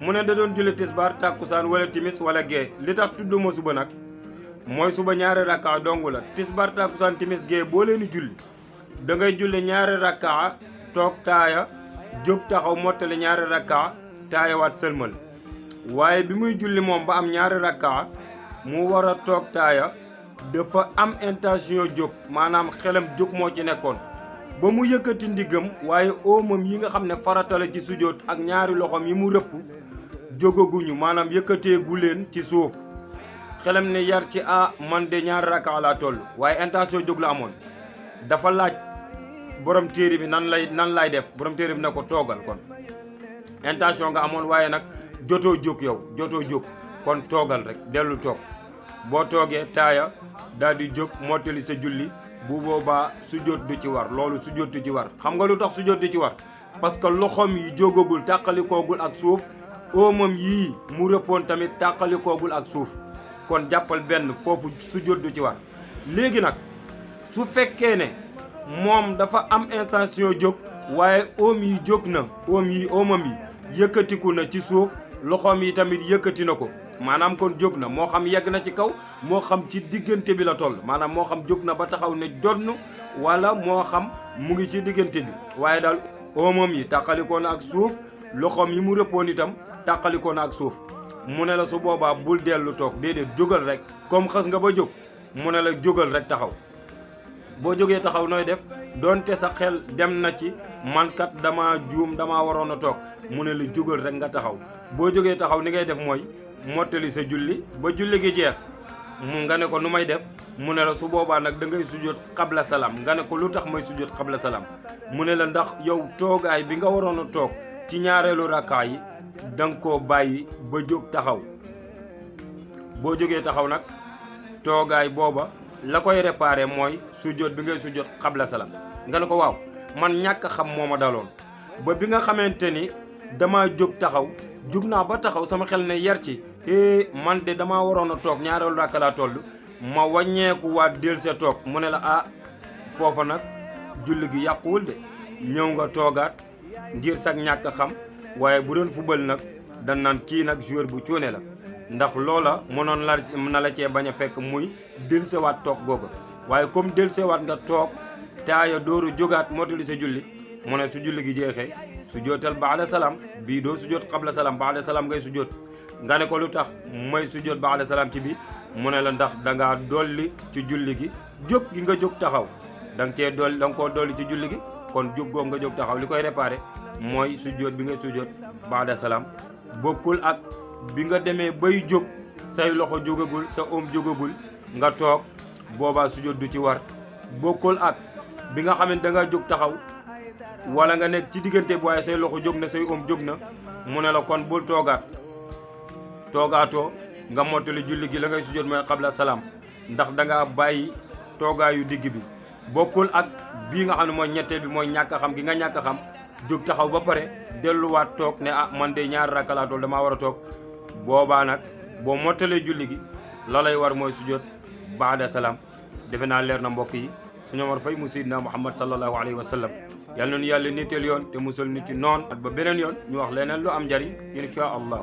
mu ne da doon julli tisbaar tàkkusaan wala timis wala gee li tax tudduma suba nag mooy suba ñaari rakkaa dong la tisbaar tàkkusaan timis gee boo leen di julli da ngay julli ñaari rakkaa toog taaya jóg taxaw mottali ñaari rakkaa taayawaat sëlmal waaye bi muy julli moom ba am ñaari rakkaa mu war a toog taaya dafa am intention jóg maanaam xelam jóg moo ci nekkoon ba mu yëkkati ndiggam waaye oomam yi nga xam ne farata la ci sujjóot ak ñaari loxoom yi mu rëpp jógaguñu maanaam yëkkateegu leen ci suuf xelam ne yar ci man de ñaari rakka laa toll waaye intention jóg la amoon dafa laaj borom téere bi nan lay def borom téere bi ne ko toogal kon intention nga amoon waaye nag jotoo jóg yow jotoo jóg kon toogal rek dellu toog boo toogee taaya daal di jóg mottali sa julli bu boobaa sujjóot du ci war loolu sujjóot du ci war xam nga lu tax sujjóot du ci war parce que loxoom yi jógagul tàqalikoogul ak suuf oomam yii mu rëppoon tamit tàqalikoogul ak suuf kon jàppal benn foofu sujjóot du ci war léegi nag su fekkee ne moom dafa am intention jóg waaye oom yi jóg na oomam yi yëkkatiku na ci suuf loxoom yi tamit yëkkati na ko maanaam kon jóg na moo xam yegg na ci kaw moo xam ci diggante bi la toll maanaam moo xam jóg na ba taxaw ne jonn wala moo xam mu ngi ci diggante bi waaye daal oomam yi tàqalikoo na ak suuf loxoom yi mu rëppoon itam tàqalikoo na ak suuf mu ne la su boobaa bul dellu toog déedéet jógal rek comme xës nga ba jóg mu ne la jógal rek taxaw boo jógee taxaw nooy def doonte sa xel dem na ci mankat dama juum dama waroon a toog mu ne la jógal rek nga taxaw boo jógee taxaw ni ngay def mooy mottali sa julli ba julli gi jeex mu nga ne ko nu may def mu ne la su boobaa nag da ngay sujjóot xabla salaam nga ne ko lu tax may sujjóot xabla salaam mu ne la ndax yow toogaay bi nga waroon a toog ci ñaareelu rakkaa yi da nga koo bàyyi ba jóg taxaw boo jógee taxaw nag toogaay booba la koy réparé mooy sujjóot bi ngay sujjóot xabla salaam nga ne ko waaw man ñàkk xam moo ma daloon ba bi nga xamante ni dama jóg taxaw jug naa ba taxaw sama xel ne yar ci man de dama waroon a toog ñaareelu rakka laa toll ma wàññeeku waat del sa toog mu ne la foofa nag julli gi yàquwul de ñëw nga toogaat ngir sax ñàkk xam waaye bu doon fubal nag dan naan kii nag joueur bu cuune la ndax loola mënoon na la cee bañ a fekk muy delsewaat toog googa waaye comme delsewaat nga toog taaya dooru jógaat mottali sa julli mu ne su julli gi jeexee sujjóotal baada salaam bii doo sujjóot xabla salaam baada salaam ngay sujjóot nga ne ko lu tax may sujjóot baada salaam ci bi mu ne la ndax dangaa dolli ci julli gi jóg gi nga jóg taxaw da nga koo dolli ci julli gi kon jóg googu nga jóg taxaw li koy réparé mooy sujjóot bi ngay sujjóot baada salaam bokkul ak bi nga demee bay jóg say loxo jógagul sa oom jógagul nga toog boobaa sujjóot du ci war bokkul ak bi nga xam ne da nga jóg taxaw wala nga nekk ci diggante bu waaye say loxo jóg na say oom jóg na mu ne la kon bul toogaatoo nga mottali julli gi la ngay sujjóot mooy xabla salaam ndax da ngaa bàyyi toogaayu digg bi bokkul ak bii nga xam ne mooy ñetteel bi mooy ñàkk a xam gi nga ñàkk a xam jóg taxaw ba pare delluwaat toog ne man de ñaari rakka laa toll damaa war a toog boobaa nag boo mottalee julli gi la lay war mooy sujjóot baada salaam defe naa leer na mbokk yi suñu Omar Faye mu Seydina Muhammad sallallahu alayhi wa sallam yal na nu yàlla nitteel yoon te musal nit yi noon ba beneen yoon ñu wax leneen lu am njariñ insha allah